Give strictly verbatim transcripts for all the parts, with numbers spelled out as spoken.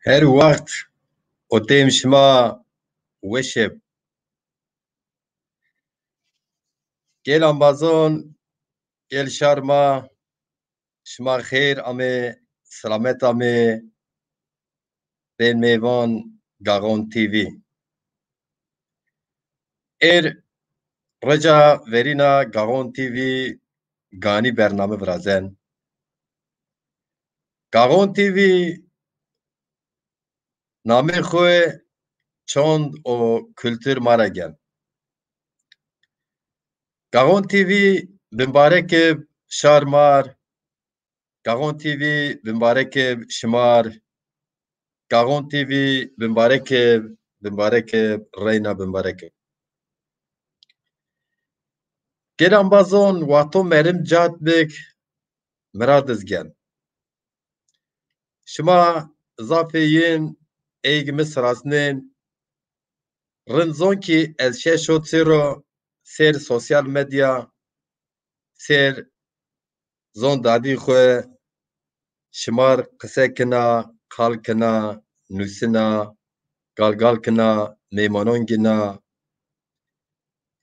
Her wext û dêm şima weş ib. Gel embazon, gel şar ma, şima xêr amê, selamet amê, bên mêvan Gaxon T V. Êr reca verîna Gaxon T V ganî bername virazen. Gaxon T V namê xwu çond û kultur ma ra gen. Gaxon T V bimbarek ib şar mar, Gaxon T V bimbarek ib şimar, Gaxon T V bimbarek ib, bimbarek ib, reyna bimbarek ib. Gel embazon, wexto merim cat bik, mirad iz gen. Şima zafê yin eyg mi sirasnên, rind zon kî ez şeş hot sero ser sosyal medya, ser zon dadî xwu, şimar qise kina, qal kina, nusina, galgal kina, mêmanon gina.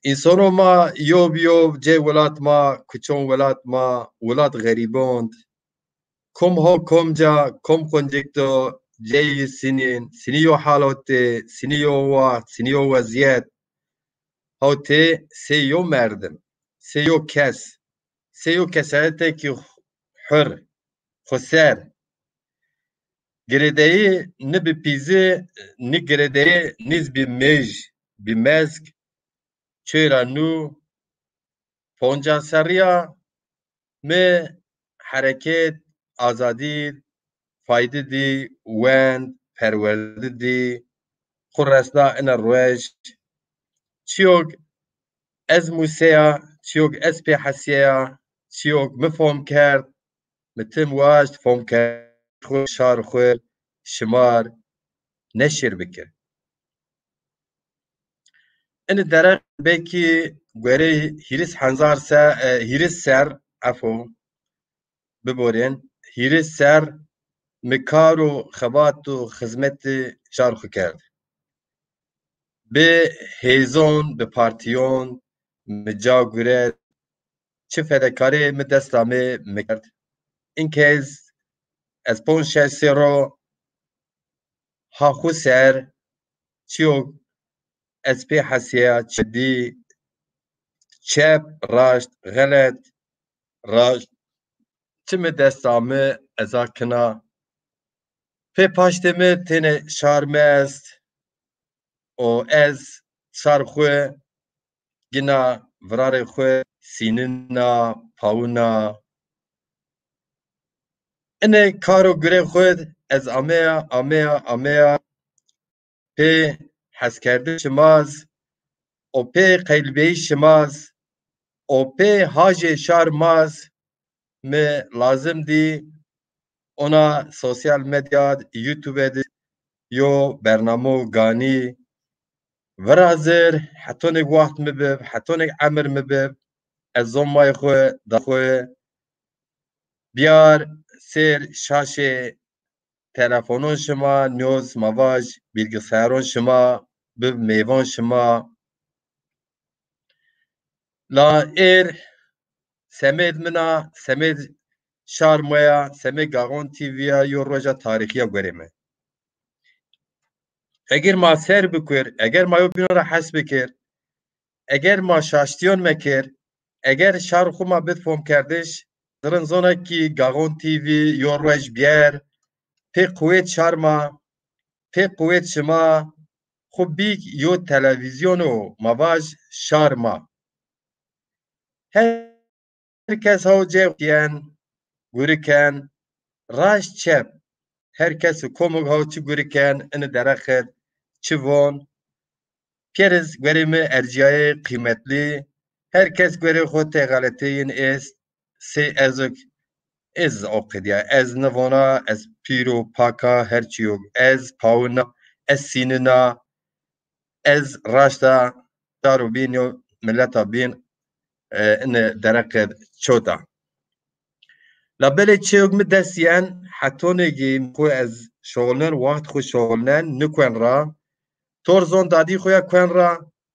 Însono ma yo bi yo cê welat ma, kuçon welat ma, welat xerîbon d. Kom ho kom ca, kom qoncik do, ceyî sinîn, sinî yo hal hotê, sinî yo wext, sinî yo wezîyet. Hotê sey yo merdim, sey yo kes, sey yo kesayetekî hur, xwuser. Girêdeyî ni bi pîzi, ni girêdeyî nîz bi mij, bi mesk, çêra nû, ponca serrîya mi hereket azadî, faydi dî, wend, perwerdi dî, xwu resna ina ruej. Çiyog ez museya, çiyog ez pê hesiyeya, çiyog mi fom kerd, mi tim waşt, fom kerd, xwu şar xwu şimar neşir bikir. Ini dereq belkî guerê hîris hezar se-, e, hîris ser, efo, biborên, hîris ser mi kar û xebat û xizmetî şar xwu kerd. Bi hêzon, bi partîyon mi ca guret, çi fedekarê mi desta mi mi kerd. Inkez ez ponc şeş sero ha xwu ser, çiyog ez pê hesiyeya, çi dî, çep, raşt, xelet, raşt, çi mi desta mi ez a kina. Pê paştê mi têne şar mi est û ez şar xwu gina virarê xwu sînina, pawina. Inê kar û gurê xwu d ez ameya, ameya, ameya pê heskerdiş şima z û pê qeylbeyîş şima z û pê hajê şar ma z mi lazim dî ona sosyal medya d, YouTube d yo bernamo ganî virazir, hetonêk waxt mi bib, hetonêk emir mi bib, ez zon may xwu, da xwu biyar ser şaşê telefonon şima, nîyoz ma vaj, bilgisayarun şima, bib mêvan şima. La êr semêd min a, semêd şar ma ya, semêd Gaxon T V ya, yo roja tarîxî ya guerê mi. Eger ma ser bikir, eger ma yo bînon ra hes bikir, eger ma şaştîyon mekir, eger şar xwu ma bid fomkerdiş, zirin zona kî Gaxon T V yo ruej biyer, pê quwêt şar ma, pê quwêt şima, xwu bîk yo televîzyon o, ma vaj şar ma. Her kes haw cê yen, guri ken, raşt çep. Her kes û komok haw çi guri ken, ini dereqet çi von. Pêriz guerê mi ercîyayê qîmetlî. Her kes guerê xwu tê xeletê yin est. Sey ez ok, ez o qedîya. Ez nivona, ez pîr û pak a, her çî yo. Ez pawin a, ez sînin a, ez raşt a, şar û bîn yo, mileta bîn, e, ini dereqê çot a. La belê çêyok mi dest yen, hetonê kî xwu ez şoxulnen, waxt xwu şoxulnen, nikuen ra. Tor zon dadî xwu ya kuen ra,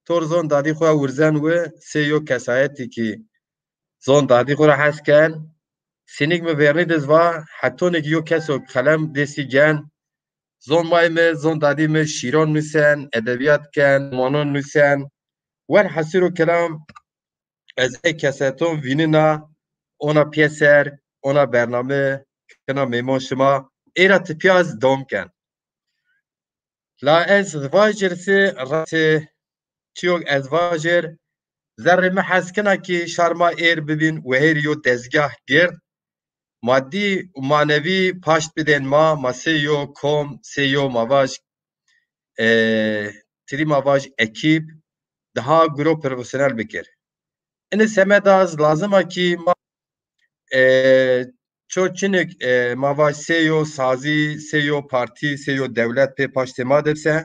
tor zon dadî xwu ya wurzen wi, sê yo kesayetî kî zon dadî xwu ra hes ken. Sînik mi vernî diz va, hetonê kî yo keso qelem destî gen, zon may mi, zon dadî mi şîron nusen, edebîyat ken, romanon nusen. Welhasîl û kelam, ez ey keseton vînina, ona pîyeser, ona bername, kena mêmon şima, ey ra tipîya ez dom ken. La ez vajir se rase çîyok ez vajir, zerrê mi hes kena kî şar ma êr bibîn wehêrî yo dezgah gird, madî û manevî paşt bidên ma, ma sey yo kom, sey yo ma vaj, e, tirî ma vaj ekîp, daha guro profesyonel bikir. Ini semeda ez lazim a kî ma, e, ço çinik, e, ma vaj sey yo sazî, sey yo partî, sey yo dewlet pê paştê ma de bise,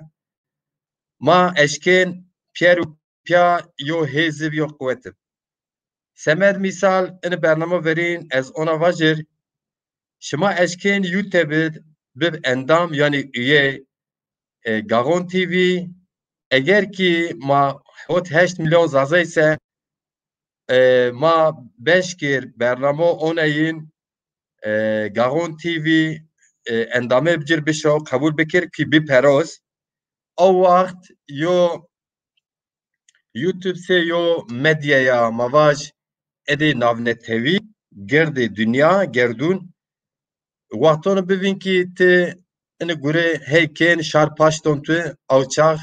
ma eşkên pîyer û pîya yo hêzib, yo quwetib. Semed mîsal, ini bernamo verîn ez ona vajir, şima eşkên YouTube id bib endam, yanî üye, e, Gaxon T V, eger kî ma hot heşt milyon Zaza ise, e, ma beş kir bernamo oneyin, e, Gaxon T V, e, endame bicir bişo, qebul bikir kî biperoz. O waxt yo YouTube se yo medyaya ma vaj edê navnetewî, gerdê dinya, gerdûn, wextonu bivîn kî ti ini gure hey kên şar paşton tu, aw çax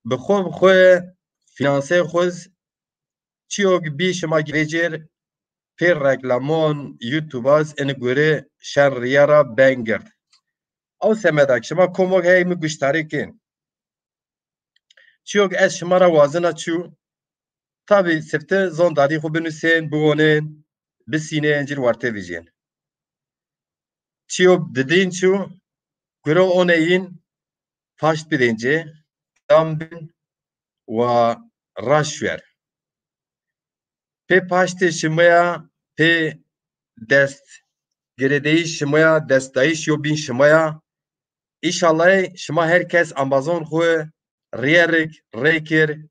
bi xo bi xo finanseyê xo z çîyok bî şima vecêr pê reklamon YouTube az ini gure şen rîya ra ben gird. Aw semeda kî şima komok hey mi guştarî kên. Çîyok ez şima ra wazena çû. Tabî sifte zon dadî xwu binusên, biwonên, bisînên, cir werte vijên. Çîyo didîn çû, guro oneyîn paşt bidên ci, dam bin wa raşt şuer. Pê paştê şima ya, pê dest girêdeyîş şima ya, destdayîş yo bîn şima ya. Îşallah şima her kes ambazon xwu rîyerik, rêkir,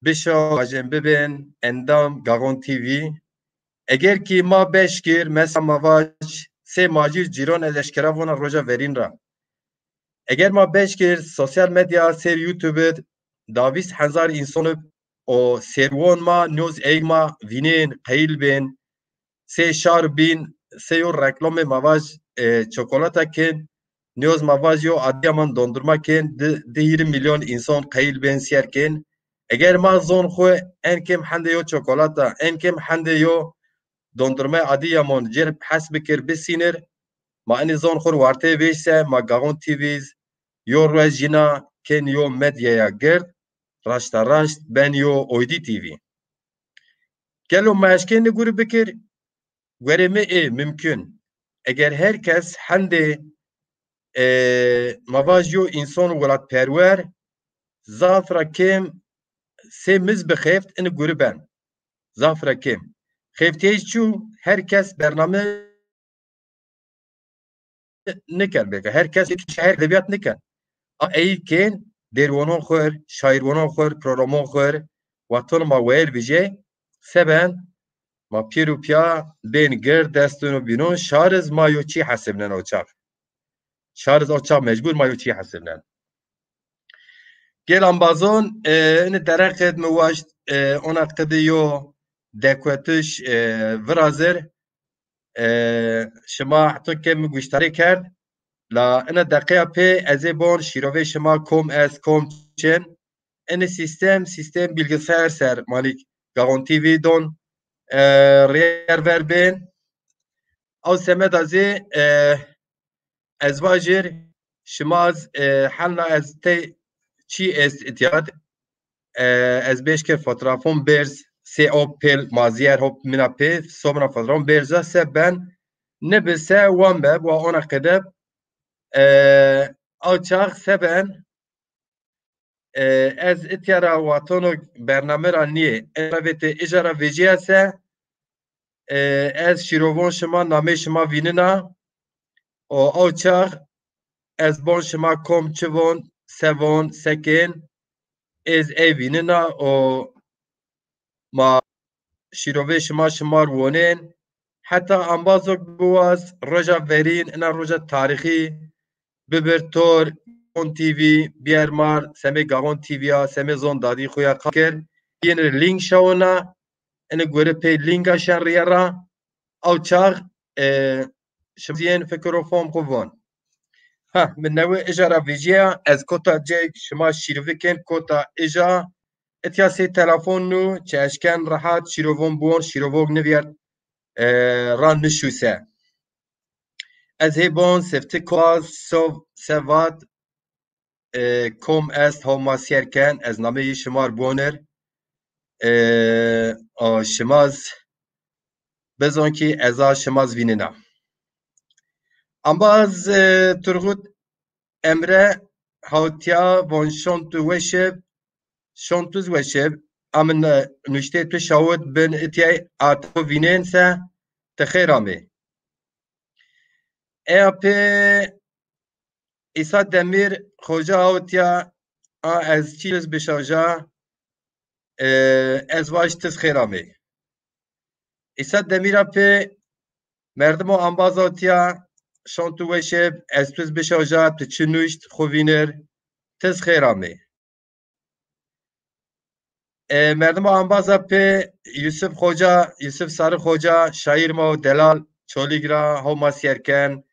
bişo, vajên bibên endam Gaxon T V. Eger kî ma beş kir, mesela ma vaj sê macîr cîron ez eşkera vona roja verîn ra. Eger ma beş kir sosyal medya ser YouTube id da vîst hezar înson ib û serwon ma nîyoz ey ma vînên, qeyil bên, sey şar bîn, sey yo reklamê ma vaj, e, çokolata kên, nîyoz ma vaj yo Adiyaman dondurma kên, di, di hîrî milyon înson qeyil bên, sîyer kên. Eger ma zon xwu en kêm hendê yo çokolata, en kêm hendê yo dondurmay Adiyaman cêr hes bikir, bisînir, ma inî zon xwu warte vêj se, ma Gaxon T V z yo ruej yina kên yo medyaya gird, raşta raşt ben yo oydî T V. Gelo ma eşkên ni gurî bikir? Guerê mi ê mimkun. Eger her kes hendê, e, ma vaj yo înson welatperwer, zaf ra kêm sê miz bixêft, ini gurî ben. Zaf ra kêm. Xêftîyeyîş çû, her kes bername niken, belkî her kes şehir edebîyat niken. A ey kên, dêrwonon xwu r, şaîrwonon xwu r, programon xwu r, wexton ma weyr vijê, seben ma pîr û pîya bên gird, destûn û bînûn, şariz ma yo çî hesibnen o çax. Şariz o çax mecbur ma yo çî hesibnen. Gel ambazon, e, ini dereqid mi waşt, e, ona qidi yo dekwetiş, e, virazir, e, şima heta ke mi guştarî kerd, la ina deqeya pê ez ê bon şîrovê şima kom est, kom çin. Ini sîstem, sîstem bilgisayar ser, malîk Gaxon T V don, e, rêyer ver bên. Ew semeda zî, e, ez vajir, şima z, e, helna ez tey çî est îtîyad, e, ez bêş ke fotoğrafon berz, sê op pêl mazîyer hop mina pê, somra fotoğrafon berza se ben, nibi se wan be, wa ona qedeb, e, aw çax se ben, e, ez îtya ra watono bername ra nîyê. Ê ra vêtê îja ra vecîya se, e, ez şîrovon şima, namê şima vînina. O aw çax ez bon şima kom çi von, se von, se kên, ez ey vînina û ma şîrovê şima şimar wonên. Heta embazok biwaz roja verîn, ina roja tarîxî bibir tor, Gaxon T V, biyer mar, semê Gaxon T V ya, semê zon dadî xo ya qal kir. Yên link şawina, ini gore pey linka şen riye ra. Ew çax, e, şima yên fikir û fom xo von. Ha, mi newe ija ra vejîya, ez kota cek şima şîrvikên kota ija, itya sey telefon nû, çi eşken rehat şîrovon buon, şîrovok niviyert, e, ra nişuse. Ez hê bon sifti koaz sov sevat, e, kom est homa sierken, ez nameyî şimar bonir, e, o şimaz bizon ki eza şimaz vînina. Ambaz, e, Turgut Emre hawtiya von şontu weşib, şontuz weşib, amin, e, nuştê tu şawit bin itiyay ato vînên se, ti xêr amê. Eya pê Îsa Demîr Xoca hawtiya, a ez çî tiz bişawja, e, ez vaj tiz xêr amê. Îsa Demîra pê merdimo ambaz hawtiya, şontu weşib, ez tiz bişawja, ti çi nuşt, xo vînir, tiz xêr amê. E, merdimo ambaza pê Yusuf Xoca, Yusuf Sarı Xoca, şair ma û delal Çolîg ra homa sierken,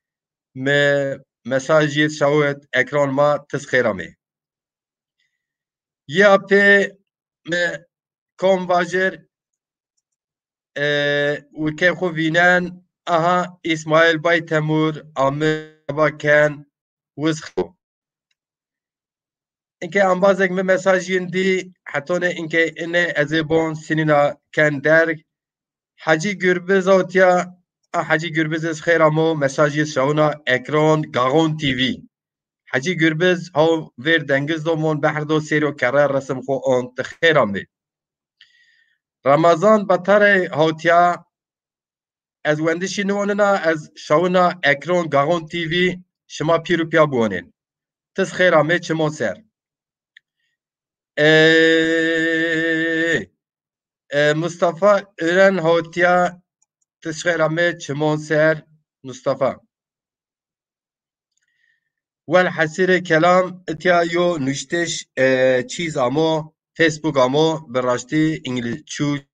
mi mesaj yê şawit ekran ma tiz xêr amê. Ya pê mi kom vajir, e, urkê xo vînen, aha, Îsmaîl Bay Temur, amê va ken, wiz xo. Inke ambazek mi mesaj yin dî, hetone inke ine ez ê bon sinina ken derg. Hecî Gurbiz awtiya, a Hecî Gurbiz ez xêr amo, mesaj yê şawina ekran Gaxon T V. Hecî Gurbiz haw vêr dengiz do mon behr do sêro kerre resim xo on, ti xêr amê. Ramazan Batarey hawtiya, ez wendişî niwonina, ez şawina ekran Gaxon T V şima pîr û piya biwonên. Tiz xêr amê çimon ser. E, e, Mustafa Ören hawtiya, tiz xêr amê çimon ser Mustafa. Welhesîrê kelam, itya yo nuştiş, e, çîz amo, Facebook amo, bi raştî îngilîz çû